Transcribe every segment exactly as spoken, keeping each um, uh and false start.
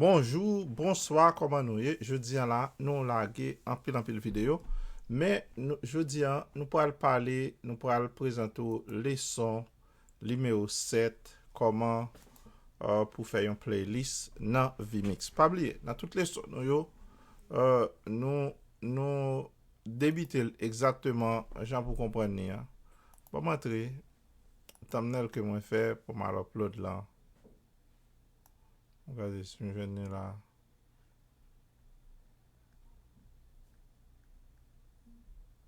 Bonjou, bonswa, kòman nou ye? Jodi a la, nou lage anpil, anpil videyo. Men, nou, jodi a, nou pral pale, nou pral prezante w leson nimewo sèt, kòman, euh, pou fè yon playlist nan vMix. Pa bliye, nan tout leson nou yo, euh, nou, nou debite l egzakteman jan pou konprann li an. Ban m antre thumbnail ke mwen fè pou m al upload lan. Gade si m jwenn li la.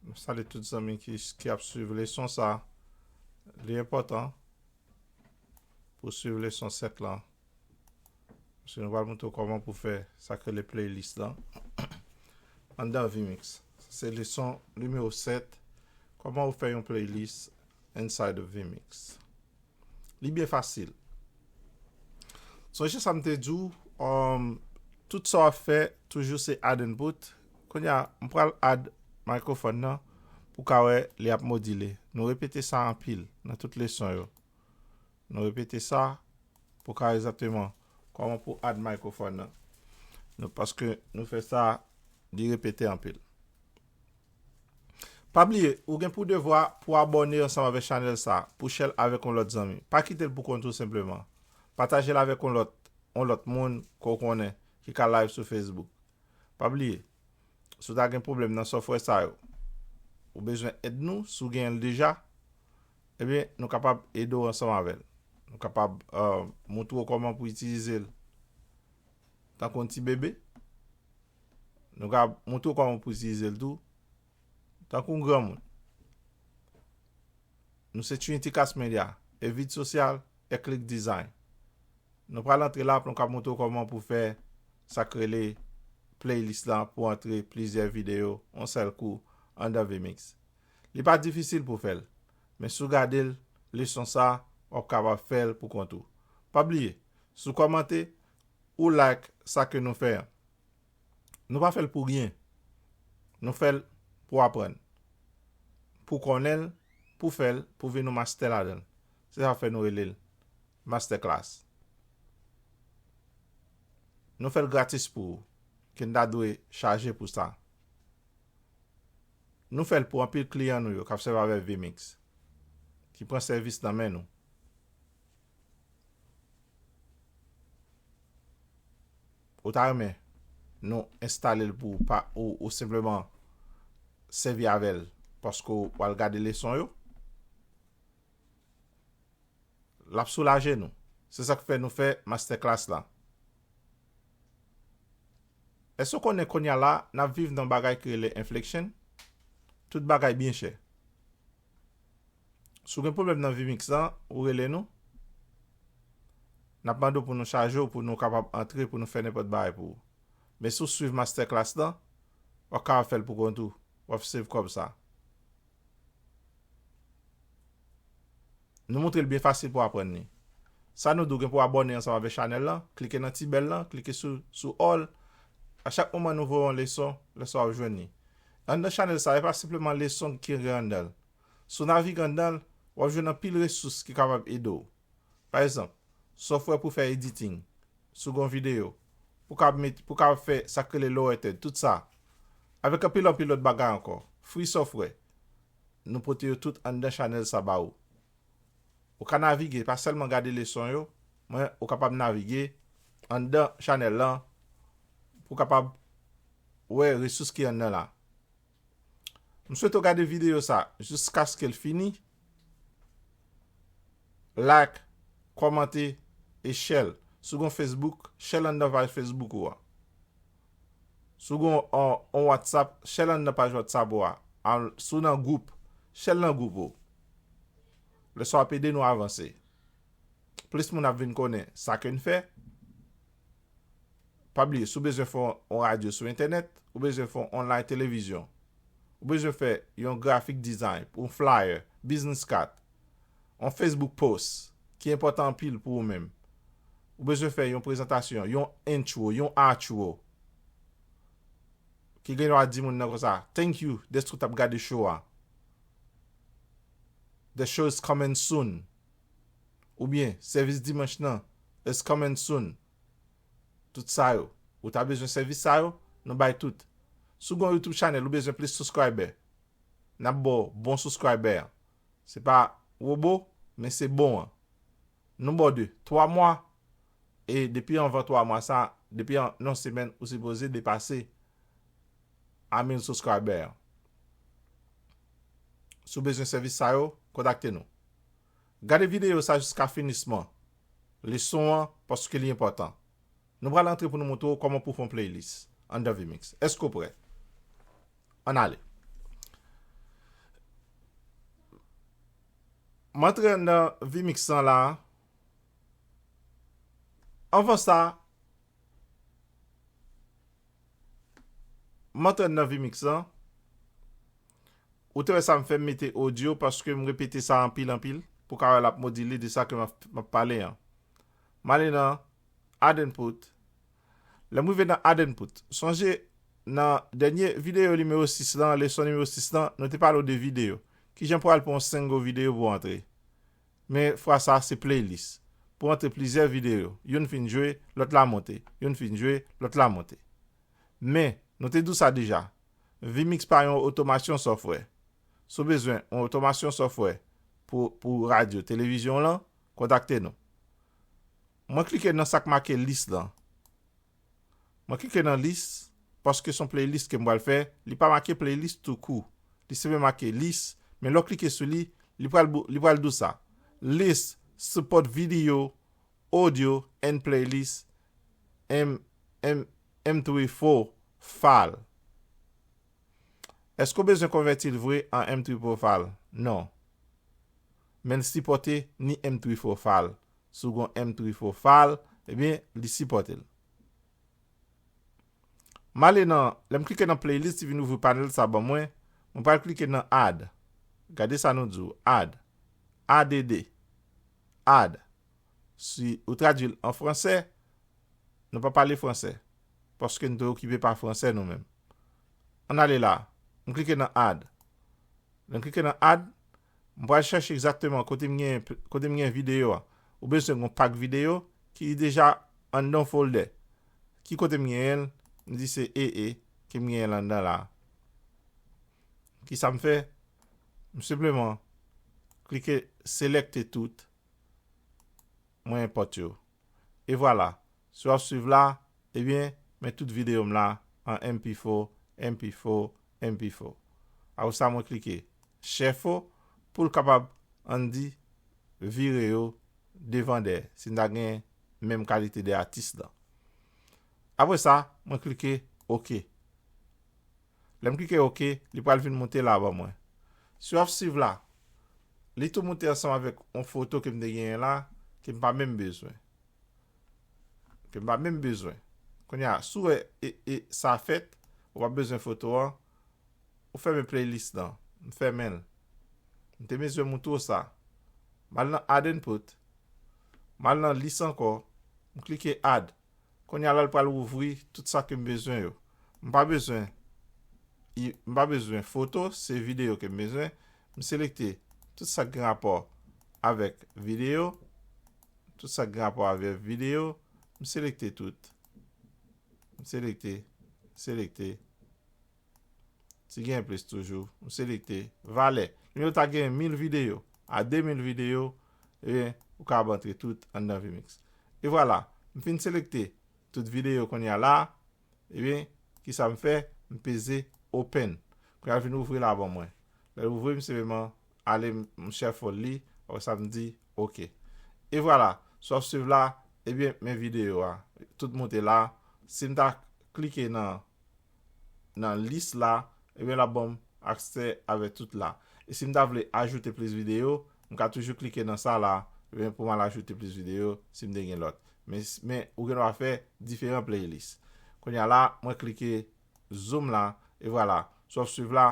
M salye tout zanmi ki, ki ap swiv leson sa. Li enpòtan pou swiv leson sèt lan. Paske nou pral montre w kòman pou fè sa k rele playlist lan anndan vMix. Sa se leson nimewo sèt, kòman ou fè yon playlist inside of vMix. Li byen fasil. Sonje sa m te di w, um, tout sa w ap fè, toujou se add input. Kounye a, m pral add microphone nan pou w ka wè li ap modile. Nou repete sa anpil nan tout leson yo. Nou repete sa pou w ka egzakteman kòman pou add microphone nan. Nou, paske nou fè sa, li repete anpil. Pa bliye, ou gen pou devwa pou abòne ansanm avèk chanèl sa, pou share l avèk yon lòt zanmi. Pa kite l pou kont ou senpleman. Pataje l avèk yon lòt, yon lòt moun ke w konnen ki ka live sou Facebook. Pa bliye, si w ta gen pwoblèm nan software sa yo, ou bezwen èd nou, si w genyen l deja, ebyen, nou kapab ede w ansanm avè l. Nou kapab, euh, montre w kòman pou itilize l tankou yon ti bebe. Nou ka montre w kòman pou itilize l tou, tankou yon granmoun. Nou se Trinity Cast Media, a vid sosyal, a click design. Nou pral antre la pou nou ka montre w kòman pou fè sa k rele playlist lan pou antre plizyè videyo yon sèl kou anndan vMix. Li pa difisil pou fè l, men si w gade l, leson sa, w ap kapab fè l pou kont ou. Pa bliye, si w kòmante, ou like sa ke nou fè an. Nou pa fè l pou ryen. Nou fè l pou aprann. Pou konnen l, pou fè l, pou vin yon mastè ladan l. Se sa k fè nou rele l masterclass. Nou fè l gratis pou ou, ke n ta dwe chaje pou sa. Nou fè l pou anpil kliyan nou yo k ap sèvi avèk vMix, ki pran sèvis nan men nou. Ou ta renmen nou enstale l pou ou, pa, ou, ou senpleman sèvi avè l paske w al gade leson yo? L ap soulaje nou. Se sa k fè nou fè masterclass la. Èske w konnen kounye a la, n ap viv nan bagay ki rele inflation? Tout bagay byen chè. Si w gen pwoblèm nan vMix lan, ou rele nou. N ap mande w pou nou chaje w, pou nou kapab antre, pou nou fè nenpòt bagay pou ou. Men si w swiv masterclass lan, w ap kapab fè l pou kont ou. W ap save kòb sa. Nou montre l byen fasil pou aprann li. Sa nou di w gen pou abòne ansanm avèk chanèl lan, klike nan ti bèl lan, klike sou, sou all. A chak moman nou voye yon leson, leson w ap jwenn li. Anndan chanèl sa, e pa senpleman leson ki gen anndan l. Si w navige anndan l, w ap jwenn anpil resous ki kapab ede w. Pa egzanp, software pou fè editing, si w gen yon videyo, pou w kapab met, pou w kapab fè sa k rele lower third, tout sa. Avèk anpil, anpil lòt bagay ankò. Free software. Nou pote yo tout anndan chanèl sa ba ou. Ou ka navige, pa sèlman gade leson yo, men ou kapab navige anndan chanèl lan pou w kapab wè resous ki anndan la. M swete w gade videyo sa jiskaske l fini. Like, kòmante e share l. Si w gen Facebook, share l anndan paj Facebook ou a. Si w gen on, on WhatsApp, share l anndan paj WhatsApp ou a. Al, si w nan gwoup, share l nan gwoup ou. Leson ap ede nou avanse. Plis moun ap vin konnen sa ke n fè. Pa bliye, si w bezwen fè yon radyo sou entènèt, ou bezwen fè yon online televizyon, ou bezwen fè yon graphic design, yon flyer, business card, yon Facebook post ki enpòtan anpil pou ou menm. Ou bezwen fè yon prezantasyon, yon intro, yon outro ki gen dwa di moun nan konsa, "Thank you, dèske w t ap gade show a." "The show is coming soon." Oubyen, "Sèvis dimanch nan is coming soon." Tout sa yo. Ou ta bezwen sèvis sa yo, nou bay tout. Si w gen yon YouTube channel, ou bezwen plis subscriber. N ap ba w bon subscriber. Se pa wobo, men se bon an. Nou ba w de twa mwa, e depi anvan twa mwa sa, depi an yon semèn, ou sipoze depase a mil subscriber. Si w bezwen sèvis sa yo, kontakte nou. Gade videyo sa jiska finisman leson an, paske li enpòtan. Nou pral antre pou nou montre w kòman pou w fè yon playlist anndan vMix. Èske w prè? Ann ale. M antre anndan vMix lan la. Anvan sa, m antre anndan vMix lan. Ou te wè sa m fè, m mete odyo paske m repete sa anpil, anpil, pou ka wè l ap modile de sa ke m ap, m ap pale an. M ale nan Add Input. Lè m rive nan Add Input, sonje nan dènye videyo nimewo sis lan, leson nimewo sis lan, nou te pale w de videyo. Kijan pou al pran yon single videyo pou antre. Men fwa sa se playlist. Pou antre plizyè videyo. Youn fin jwe, lòt la monte. Youn fin jwe, lòt la monte. Men, nou te di w sa deja. vMix pa yon otomasyon software. Si w bezwen yon otomasyon software pou, pou radyo, televizyon w lan, kontakte nou. Mwen klike nan sa k make list lan. Mwen klike nan list, paske se yon playlist ke m pral fè, li pa make playlist tou kou. Li senpleman make list, men lè w klike sou li, li pral, li pral di w sa. List support video, audio, and playlist, M, M, M three four file. Èske w bezwen konvèti l vre an M three four file? Non. Men l sipòte ni M three four file. Si w gen M three four file, ebyen, li sipòte l. M ale nan, lè m klike nan playlist, li vin ouvri panèl sa ban mwen. Mwen pral klike nan add. Gade sa nou di w, add. A D D. Add. Si ou tradui l an fransè, nou pa pale fransè. Paske n te okipe pa fransè nou menm. Ann ale la. M klike nan add. Lè m klike nan add, m pral chèche egzakteman kote m gen, kote m gen videyo a. Ou bezwen gen yon pak videyo ki deja anndan yon folder. Ki kote m genyen l? M di se E E ke m genyen l anndan la. Kisa m fè? M senpleman klike selekte tout. Mwen enpòt yo. E vwala. Si w ap swiv la, ebyen, men tout videyo m la an M P four, M P four, M P four. Apre sa, mwen klike shuffle pou l kapab, ann di, vire yo devan dèyè, si n ta gen menm kalite de atis lan. Apre sa, mwen klike OK. Lè m klike OK, li pral vin moute la ban mwen. Si w ap swiv la, li tou moute ansanm avèk yon foto ke m te genyen la, ke m pa menm bezwen. Ke m pa menm bezwen. Kounye a, si w wè e, e sa fèt, ou pa bezwen foto an, ou fèmen playlist lan. M fèmen l. M te bezwen moutre w sa. M al nan Add Input. M al nan List ankò. M klike Add. Kounye a la, l pral ouvri tout sa ke m bezwen yo. M pa bezwen, i- m pa bezwen foto, se videyo ke m bezwen. M selekte tout sa k gen rapò avèk videyo. Tout sa k gen rapò avèk videyo. M selekte tout. M selekte, selekte. Si gen plis toujou, m selekte valè. Lè w ta gen mil videyo a de mil videyo, ebyen, ou kapab antre tout anndan vMix. E vwala, m fin selekte tout videyo kounye a la, ebyen, kisa m fè? M peze Open. Kounye a l vin ouvri la ban mwen. Lè l ouvri, m senpleman ale m shuffle li, apre sa m di OK. E vwala, si w ap swiv la, ebyen, men videyo a. Tout moute la. Si m ta klike nan nan lis la, ebyen, l ap ban m aksè avèk tout la. E si m ta vle ajoute plis videyo, m ka toujou klike nan sa la, ebyen, pou m al ajoute plis videyo, si m te gen lòt. Men, men ou gen dwa fè diferan playlist. Kounye a la, mwen klike zoom la, e vwala. Si w ap swiv la,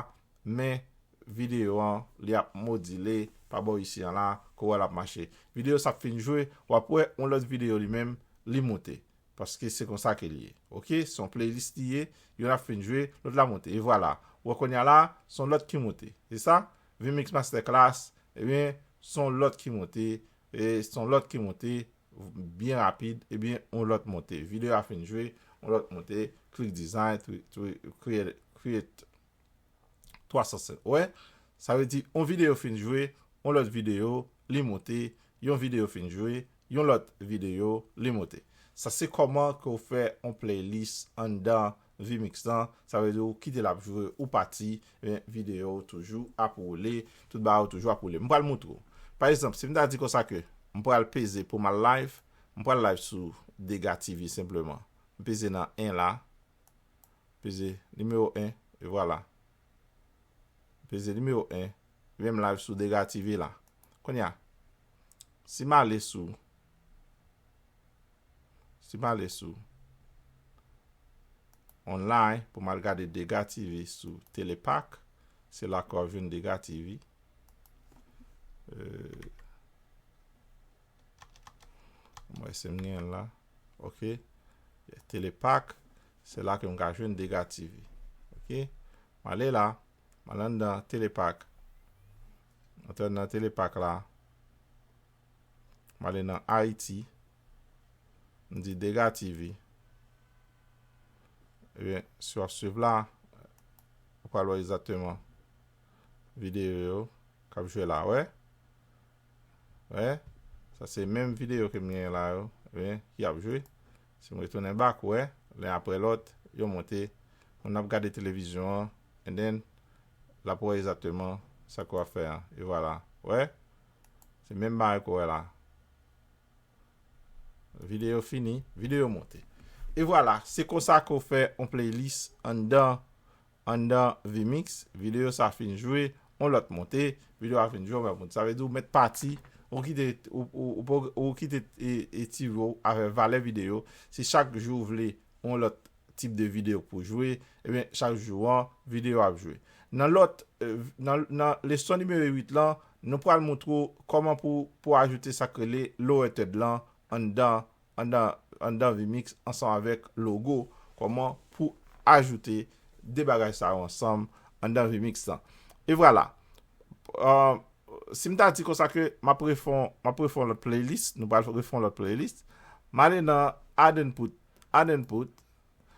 men videyo an, li ap modile pa bò isi an la, kou wè l ap mache. Videyo sa ap fin jwe, w ap wè yon lòt videyo li menm, li moute. Paske se konsa ke li ye. Oke? Se yon playlist li ye, youn ap fin jwe, lòt la monte. E vwala. Ou wè kounye a la, se yon lòt ki monte. Se sa? Vmix Masterclass, ebyen, se yon lòt ki monte. E se yon lòt ki monte. byen rapid, ebyen, yon lòt monte. Videyo a fin jwe, yon lòt monte, click design, twi- twi- create, create twa san senk. Wè, sa vle di, yon videyo fin jwe, yon lòt videyo, li monte, yon videyo fin jwe, yon lòt videyo, li monte. Sa se kòman ke w fè yon playlist anndan Vmix lan, sa vle di ou kite l ap jwe, ou pati, men videyo w toujou ap woule, tout bagay ou toujou ap woule. M pral montre w. Pa egzanp, si m ta di konsa ke m pral peze pou m al live, m pral live sou Dega T V senpleman. M peze nan en la, peze nimewo en, e vwala. Peze nimewo en, men m live sou Dega T V la. Kounye a, si m ale sou, si m ale sou online pou m al gade Dega T V sou Telepak, se la ke w ap jwenn Dega T V. Euh, mwen se m gen la. Ok. Telepak, se la ke m ka jwenn Dega T V. Ok. M ale la, m ale anndan Telepak. Antre nan Telepak la. M ale nan Ayiti. M di Dega T V. Ebyen, si w ap swiv la, ou pral wè egzakteman videyo yo k ap jwe la, wè. Wè, sa se menm videyo ke m gen la yo, ebyen, ki ap jwe. Si m retounen back, wè, len apre lòt, yo monte. Moun ap gade televizyon an, and then, l ap wè egzakteman sa ke w ap fè an. E vwala, wè. Se menm bagay ke w wè la. Videyo fini, videyo monte. E vwala, se konsa ke w fè yon playlist anndan, anndan Vmix. Videyo sa fin jwe, yon lòt monte, videyo a fin jwe, yon lòt monte. Sa vle di ou mèt pati, ou kite, ou, ou, ou, ou kite e, e T V w avè valè videyo. Si chak jou ou vle yon lòt tip de videyo pou jwe, ebyen, chak jou an, videyo ap jwe. Nan lòt, euh, nan, nan leson nimewo uit lan, nou pral montre w kòman pou, pou ajoute sa k rele lower third lan anndan, anndan, anndan Vmix ansanm avèk logo, kòman pou ajoute de bagay sa yo ansanm anndan Vmix lan. E vwala. Euh, si m ta di konsa ke m ap refè, m ap refè yon lòt playlist, nou pral refè yon lòt playlist. M ale nan add input, add input,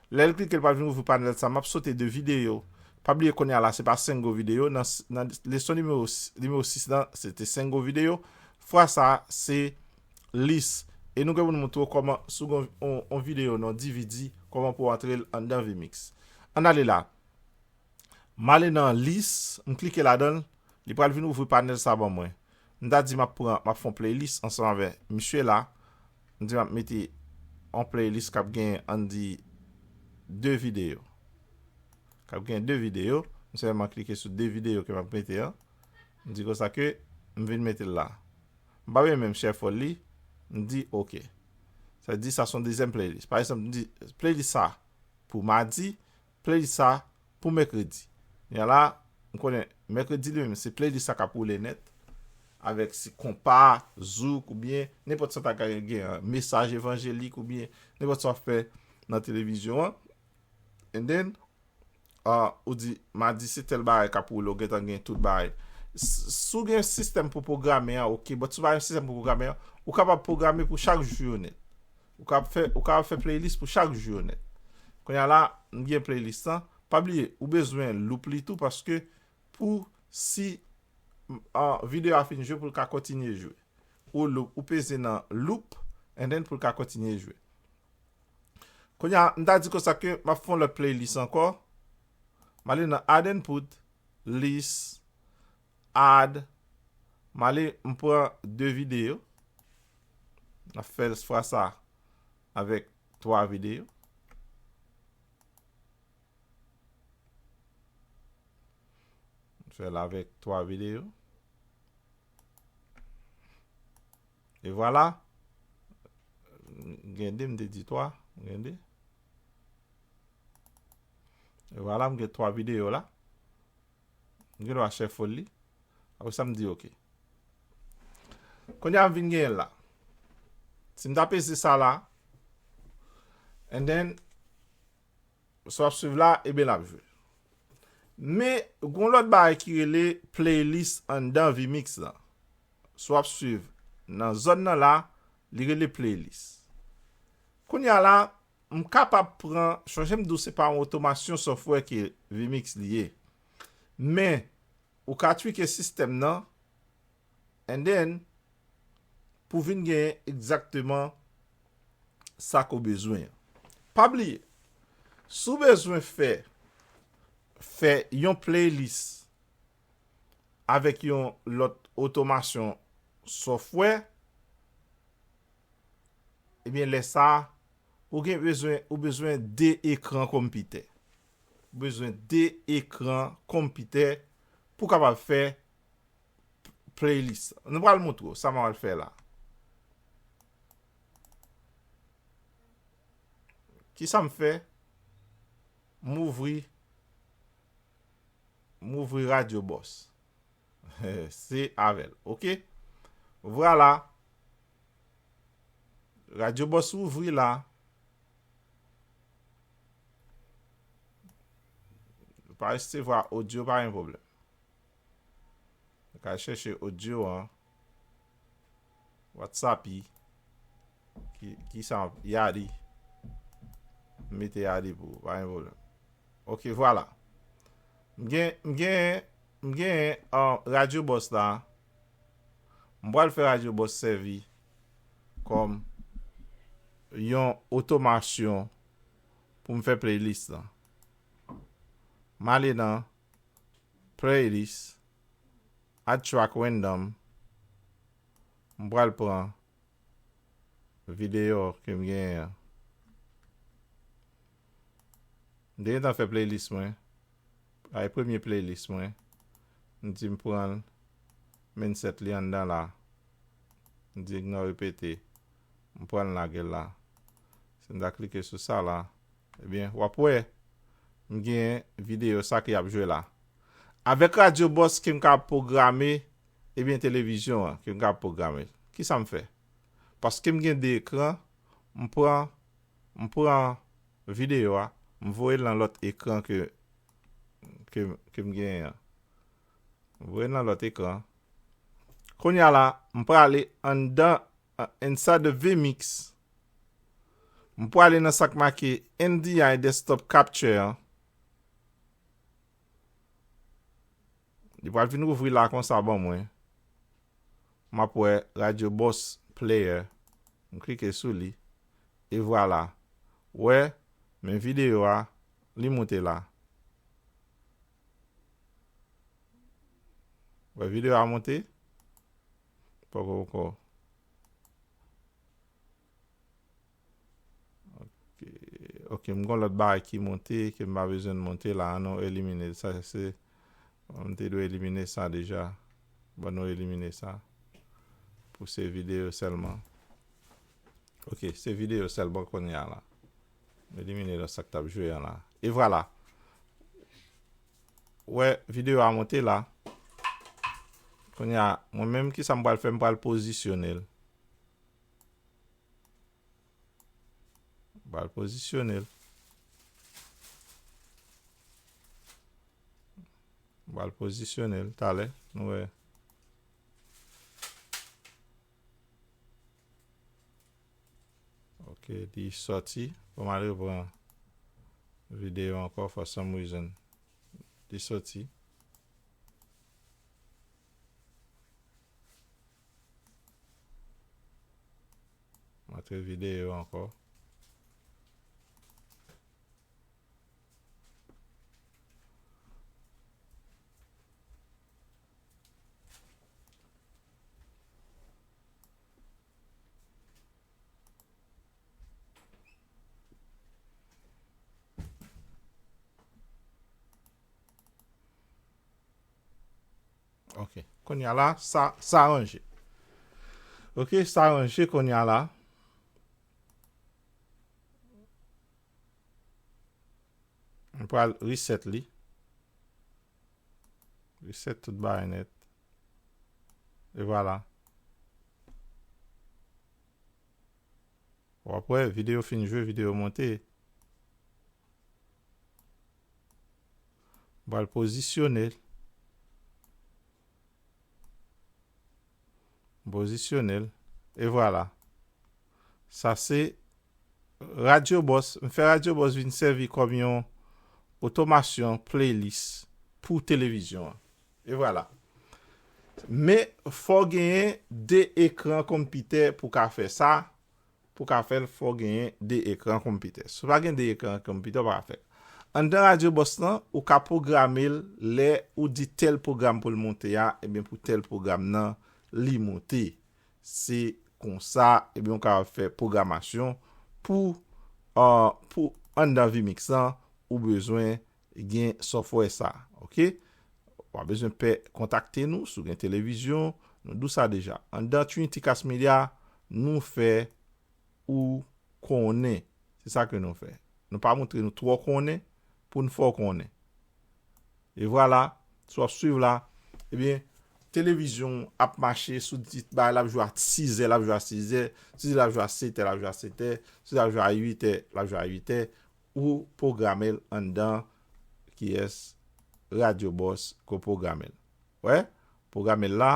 lè l klike, l pral vin ouvri panèl sa. M ap sote de videyo. Pa bliye kounye a la, se pa senk gwo videyo. Nan, nan leson nimewo, nimewo sis lan, se te senk gwo videyo. Fwa sa, se lis. E nou gen pou nou montre w kòman, si w gen yon, yon videyo nan D V D, kòman pou w antre l anndan Vmix. Ann ale la. M ale nan lis, m klike ladan l, li pral vin ouvri panèl sa ban mwen. M ta di m ap pran, m ap fè yon playlist ansanm avè misye la. M di m ap mete yon playlist k ap gen, ann di, de videyo. K ap gen de videyo. M sèlman klike sou de videyo ke m ap mete an. M di konsa ke m vin mete l la. M pa bezwen menm shuffle li. M di oke. Sa di sa se yon dezyèm playlist. Pa egzanp, m di playlist sa pou madi, playlist sa pou mèkredi. Kounye a la, m konnen mèkredi li menm, se playlist sa k ap woule nèt, avèk si konpa, zouk, oubyen nenpòt sa ta ka gen, gen mesaj evanjelik, oubyen nenpòt sa w ap fè nan televizyon an. And then, ah, ou di, madi se tèl bagay k ap woule, ou gentan gen tout bagay. S-, si w gen sistèm pou pwograme an, oke, but si w pa gen sistèm pou pwograme an, ou kapab pwograme pou chak jou yo nèt. Ou kapab fè, ou kapab fè playlist pou chak jou yo nèt. Kounye a la, m gen playlist lan. Pa bliye, ou bezwen loop li tou, paske pou si, m, an, videyo a fin jwe, pou l ka kontinye jwe. Ou loop, ou peze nan loop, and then pou l ka kontinye jwe. Kounye a, m ta di konsa ke m ap fè yon lòt playlist ankò. M ale nan add input, list, add. M ale, m pran de videyo. M ap fè fwa sa avèk twa videyo. M fè l avèk twa videyo. E vwala. Gen de, m te di twa. Gen de. E vwala, m gen twa videyo la. M gen dwa shuffle li. Apre sa, m di oke. Kounye a, m vin genyen l la. Si m ta peze sa la, and then, si w ap swiv la, ebyen, l ap jwe. Men, gen yon lòt bagay ki rele playlist anndan Vmix lan. Si w ap swiv nan zòn nan la, Li rele playlist. Kounye a la, m kapab pran, sonje m di w se pa yon otomasyon software ke vMix li ye. Men, ou ka tweake sistèm nan, and then, pou vin gen egzakteman sa ke w bezwen an. Pa bliye, si w bezwen fè, fè yon playlist avèk yon lòt otomasyon software, ebyen, lè sa a, ou gen bezwen, ou bezwen de ekran konpitè. Ou bezwen de ekran konpitè pou w kapab fè playlist. Nou pral montre w sa m pral fè la. Kisa m fè? M ouvri, m ouvri Radio Boss. Se avè l, oke? Vwala. Radio Boss ouvri la. Pa resevwa odyo, pa gen pwoblèm. Ou ka chèche odyo an. WhatsApp. Ki, ki sa? Yadi. M mete Yadi pou ou, pa gen pwoblèm. Ok, vwala. M gen, m gen, m gen, uh, Radio Boss la. M pral fè Radio Boss sèvi kòm yon otomasyon pou m fè playlist lan. M ale nan playlist, add track random. M pral pran videyo ke m genyen an. M te gentan fè playlist mwen. Ay premye playlist mwen. M di m pran l, m insert li anndan la. M di ignore repete. M pran l lage l la. Si m ta klike sou sa la, ebyen, w ap wè, m gen videyo sa ki ap jwe la. Avèk Radio Boss ke m ka pwograme, ebyen, televizyon an, ke m ka pwograme. Kisa m fè? Paske m gen de ekran, m pran, m pran videyo a, m voye l nan lòt ekran ke, ke, ke m genyen an. M voye l nan lòt ekran. Kounye a la, m prale anndan, uh, inside the vMix. M prale nan sa k make N D I Desktop Capture an. Li pral vin ouvri la konsa ban mwen. M ap wè Radio Boss Player. M klike sou li. E vwala. Wè, men videyo a, li moute la. Wè videyo a moute? Poko ankò. Ok, ok, m gon lòt bagay ki monte, ke m pa bezwen monte la, ann nou elimine sa, se, m te dwe elimine sa deja. Ban nou elimine sa. Pou se videyo sèlman. Ok, se videyo sèlman kounye a la. M elimine lòt sa k t ap jwe an la. E vwala. Wè, videyo a monte la. Kounye a, mwen menm, kisa m pral fè? M pral pozisyone l. M pral pozisyone l. M pral pozisyone l talè. Nou wè. Ok, li sòti. Fò m al repran videyo ankò, for some reason. Li sòti. M antre videyo ankò. Ok. Kounye a la, sa, sa ranje. Ok, sa ranje kounye a la. M pral reset li. Reset tout bagay nèt. E vwala. W ap wè, videyo fin jwe, videyo monte. M pral pozisyone l. M pozisyone l. E vwala. Sa se Radyo Bòs. M fè Radyo Bòs vin sèvi kòm yon otomasyon playlist pou televizyon an. E vwala. Men, fò w genyen de ekran konpitè pou ka fè sa. Pou ka fè l, fò w genyen de ekran konpitè. Si w pa gen de ekran konpitè, w pa ka fè l. Anndan Radyo Bòs lan, ou ka pwograme l lè ou di tèl pwogram pou l monte a, ebyen pou tèl pwogram nan, li monte. Se konsa, ebyen, ou kapab fè pwogramasyon pou, ah, pou anndan Vimix lan, ou bezwen gen software sa, oke? W a bezwen pè kontakte nou, si w gen televizyon, nou di w sa deja. Anndan Trinity Cast Media, nou fè ou konnen. Se sa ke nou fè. Nou pa montre nou twò konnen pou n fè w konnen. E vwala, si w ap swiv la, ebyen, televizyon ap mache sou tit bay, l ap jwe a sis è, l ap jwe a sis è, sis è, l ap jwe a sèt è, l ap jwe a sèt è, sis è, l ap jwe a uit è, l ap jwe a uit è, ou pwograme l anndan, kiyès, Radyo Bòs, ke w pwograme l. Wè, pwograme l la,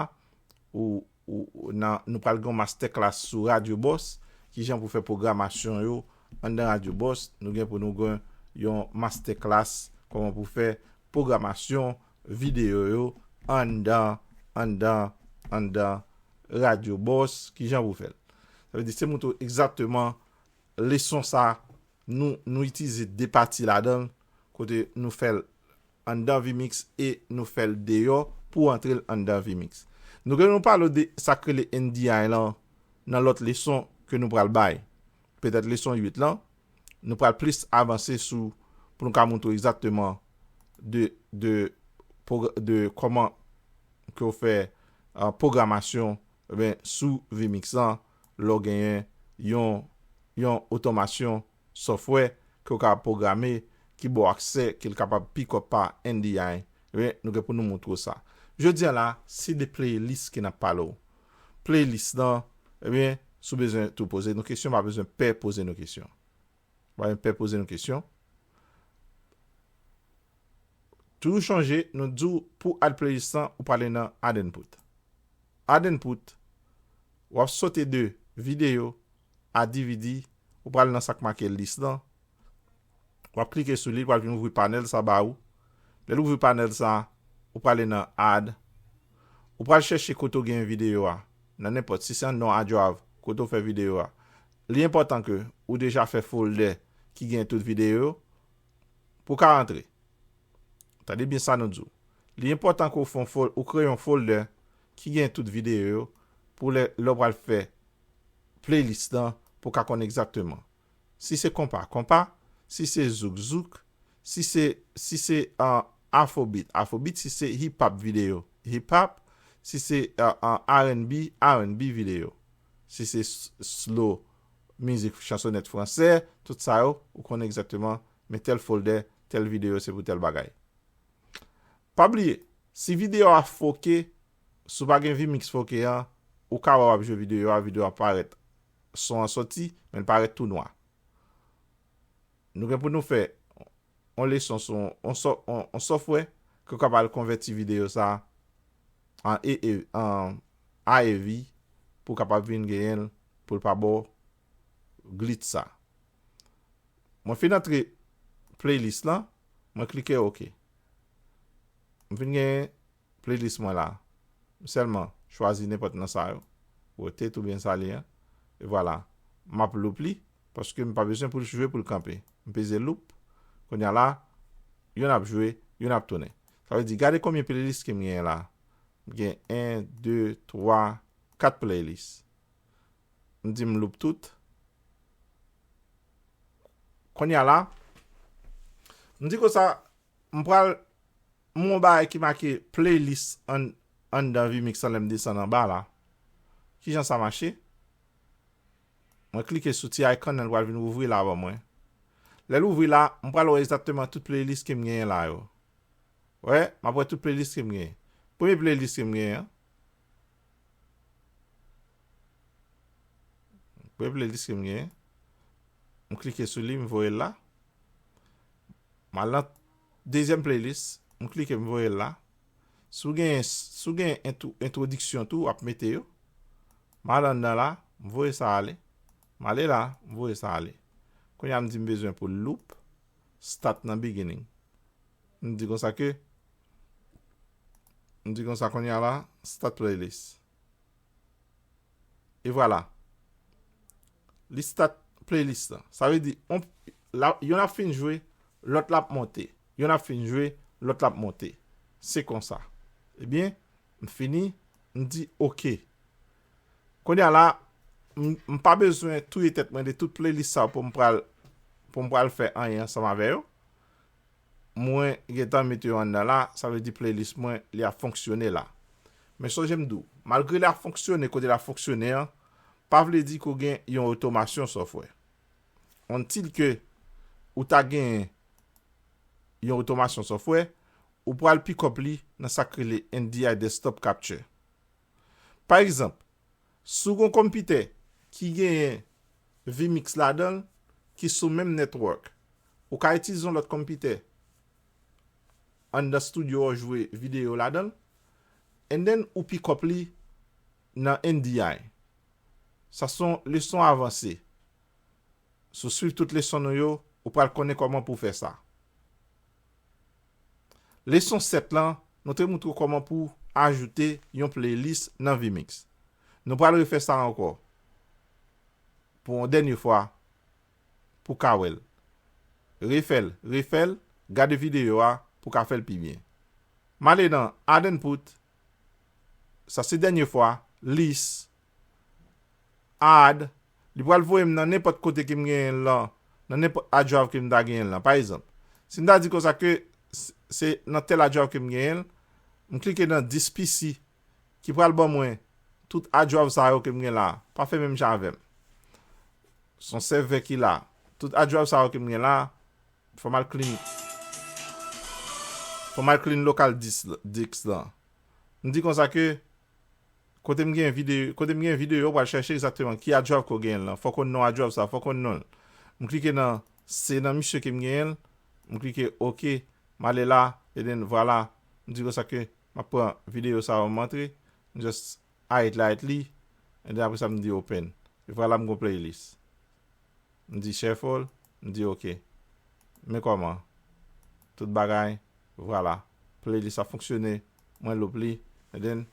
ou, ou, ou nan, nou pral gen yon masterclass sou Radyo Bòs, kijan pou fè pwogramasyon yo anndan Radyo Bòs, nou gen pou nou gen yon masterclass kòman pou fè pwogramasyon videyo yo anndan, anndan, anndan Radyo Bòs, kijan pou fè l. Sa vle di, se montre w egzakteman leson sa, nou, nou itilize de pati ladan l, kote nou fè l anndan Vimix e nou fè l deyò pou antre l anndan Vimix. Nou gen nou pale de sa k rele N D I lan nan lòt leson ke nou pral bay. Petèt leson uit lan, nou pral plis avanse sou, pou nou ka montre w egzakteman de, de, pwog-, de kòman ke w fè, ah, pwogramasyon, ebyen, sou Vimix lan, lè w genyen yon, yon otomasyon software ke w ka pwograme, ki ba w aksè, ke l kapab pick up pa N D I. Ebyen, nou gen pou nou montre w sa. Jodi a la, se de playlist ke n ap pale w. Playlist lan, ebyen, si w bezwen tou poze nou kesyon, pa bezwen pè poze nou kesyon. Pa bezwen pè poze nou kesyon. Toujou chonje, nou di w pou add playlist lan, ou prale nan add input. Add input, w ap sote de videyo a D V D, ou pral nan sa k make lis lan. W ap klike sou li, l pral vin ouvri panèl sa ba ou. Lè l ouvri panèl sa, ou prale nan add. Ou pral chèche kote w gen videyo a. Nan nenpòt, si se anndan yon hard drive, kote w fè videyo a. Li enpòtan ke ou deja fè folder ki gen tout videyo yo pou w ka rantre. Tande byen sa nou di w. Li enpòtan ke w fè yon fol-, ou kreye yon folder ki gen tout videyo yo pou lè, lè w pral fè playlist lan pou w ka konn egzakteman. Si se konpa, konpa. Si se zouk, zouk. Si se, si se, ah, afrobeat, afrobeat. Si se hip hop videyo, hip hop. Si se, ah, ah, R and B, R and B videyo. Si se s-, slow, mizik chansonèt fransè, tout sa yo, ou konnen egzakteman, men tèl folder, tèl videyo se pou tèl bagay. Pa bliye, si videyo a foke, si w pa gen Vimix foke an, ou ka wè w ap jwe videyo a, videyo a parèt, son an soti, men l parèt tou nwa. Nou gen pou nou fè yon leson sou yon so-, yon, yon software ke w kapab konvèti videyo sa an A A V, an A A V pou w kapab vin genyen l, pou l pa ba w glitch sa. Mwen fin antre playlist lan, mwen klike OK. M fin gen playlist mwen la. M sèlman chwazi nenpòt nan sa yo. Rotate oubyen sa li an. E vwala. M ap loop li, paske m pa bezwen pou l jwe pou l kanpe. M peze loop. Kounye a la, youn ap jwe, youn ap tounen. Sa vle di, gade konbyen playlist ke m genyen la. M gen en, de, twa, kat playlist. M di m loop tout. Kounye a la, m di konsa, m pral, m wè yon bagay ki make playlist an, anndan Vimix lan lè m desann anba la. Kijan sa mache? Mwen klike sou ti icon nan, l pral vin ouvri la ban mwen. Lè l ouvri la, m pral wè egzakteman tout playlist ke m genyen la yo. Wè, m ap wè tout playlist ke m genyen. Premye playlist ke m genyen an. Premye playlist ke m genyen. M klike sou li, m voye l la. M al nan dezyèm playlist, m klike, m voye l la. Si w gen, si w gen entwo-, entwodiksyon tou, w ap mete yo. M al anndan la, m voye sa ale. M ale la, m voye sa ale. Kounye a m di m bezwen pou loop, start nan beginning. M di konsa ke, m di konsa kounye a la, start playlist. E vwala. Li start playlist la. Sa vle di, on, la, yonn ap fin jwe, lòt la ap monte. Yonn ap fin jwe, lòt la ap monte. Se konsa. Ebyen, m fini, m di oke. Kounye a la, m, m pa bezwen touye tèt mwen de tout playlist sa pou m pral, pou m pral fè anyen ansanm avè yo. Mwen gentan met yo anndan la, sa vle di playlist mwen, li ap fonksyone la. Men sonje m di w, malgre l ap fonksyone kote l ap fonksyone an, pa vle di ke w gen yon otomasyon software. Until ke ou ta gen yon otomasyon software, ou pral pick up li nan sa k rele N D I Desktop Capture. Pa egzanp, si w gen yon konpitè ki genyen vMix ladan l, ki sou menm network, ou ka itilize yon lòt konpitè anndan studio a w jwe videyo ladan l, and then ou pick up li nan N D I. Sa se yon leson avanse. Si w swiv tout leson nou yo, ou pral konnen kòman pou w fè sa. Leson sèt lan, nou te moutre w kòman pou w ajoute yon playlist nan vMix. Nou pral refè sa ankò. Pou yon dènye fwa, pou w ka wè l. Refè l, refè l, gade videyo a pou w ka fè l pi byen. M ale nan Add Input, sa se dènye fwa, List, Add, li pral voye m nan nenpòt kote ke m genyen l lan, nan nenpòt hard drive ke m ta genyen l lan. Pa egzanp, si m ta di konsa ke s-, se nan tèl hard drive ke m genyen l, m klike nan This P C, ki pral ban mwen tout hard drive sa yo ke m gen la. Pa fè menm jan avè m. Se yon sèvè ki la. Tout hard drive sa yo ke m gen la, fò m al clean. Fò m al clean local disk, disk lan. M di konsa ke kote m gen videyo, kote m gen videyo, w pral chèche egzakteman ki hard drive ke w genyen l lan. Fò w konn non hard drive sa, fò w konn non l. M klike nan, se nan misye ke m genyen l. M klike oke. M ale la, e then vwala. M di konsa ke m ap pran videyo sa yo, m antre. M just hide li, hide li, and then apre sa m di open. E vwala m gon playlist. M di shuffle, m di oke. Men kòman? Tout bagay, vwala. Playlist ap fonksyone, mwen loop li, and then,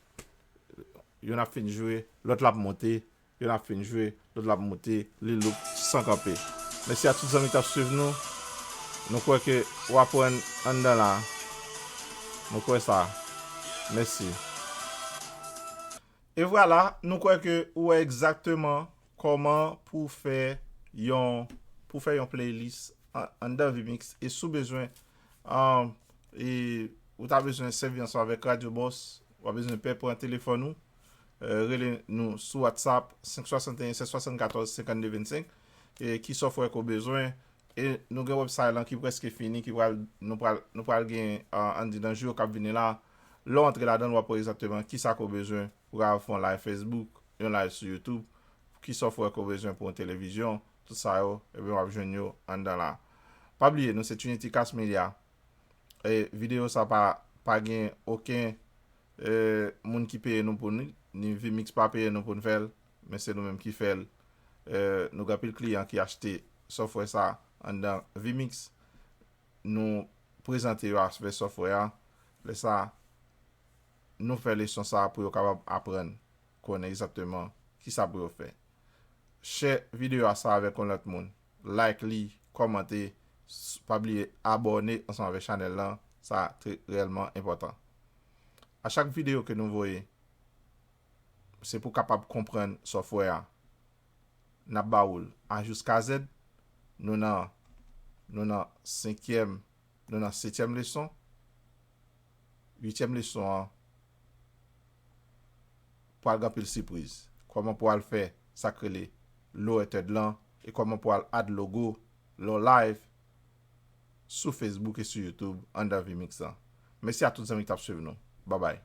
yonn ap fin jwe, lòt la ap monte, yonn ap fin jwe, lòt la ap monte, li loop san kanpe. Mèsi a tout zanmi k t ap swiv nou. Nou kwè ke w aprann anndan la. Nou kwè sa. Mèsi. E vwala, nou kwè ke ou wè egzakteman kòman pou w fè yon, pou w fè yon playlist an-, anndan vMix. E si w bezwen, um, e ou ta bezwen sèvi ansanm avèk Radio Boss, w ap bezwen pè pran telefòn ou, eh, rele nou sou WhatsApp, senk swasanteyen sèt swasannkatòz senkannde vennsenk, e ki software ke w bezwen, e nou gen website lan ki prèske fini, ki pral, nou pral, nou pral gen, ah, ann di nan jou yo k ap vini la, lè w antre ladan l, w ap wè egzakteman kisa ke w bezwen pou w kapab fè yon live Facebook, yon live sou YouTube, ki software ke w bezwen pou yon televizyon, tout sa yo, ebyen w ap jwenn yo anndan la. Pa bliye, nou se Trinity Cast Media. E videyo sa pa, pa gen okenn, e, moun ki peye nou pou ni, ni vMix pa peye nou pou n fè l, men se nou menm ki fè l. E, nou gen anpil kliyan ki achte software sa anndan vMix. Nou prezante yo aspè software a. Lè sa, nou fè leson sa pou yo kapab aprann, konnen egzakteman kisa pou yo fè. Share videyo a sa avèk yon lòt moun. Like li, kòmante, s-, pa bliye abòne ansanm avèk chanèl lan. Sa trè, reyèlman enpòtan. A chak videyo ke nou voye, se pou w kapab konprann software a. N ap ba ou l A jiska Z. Nou nan, nou nan senkyèm, nou nan setyèm leson. Uityèm leson an, pral gen anpil sipriz. Kòman pou w al fè sa k rele lower third lan, e kòman pou w al add logo lè w live sou Facebook e sou YouTube anndan vMix lan. Mèsi a tout zanmi k t ap swiv nou. Babay.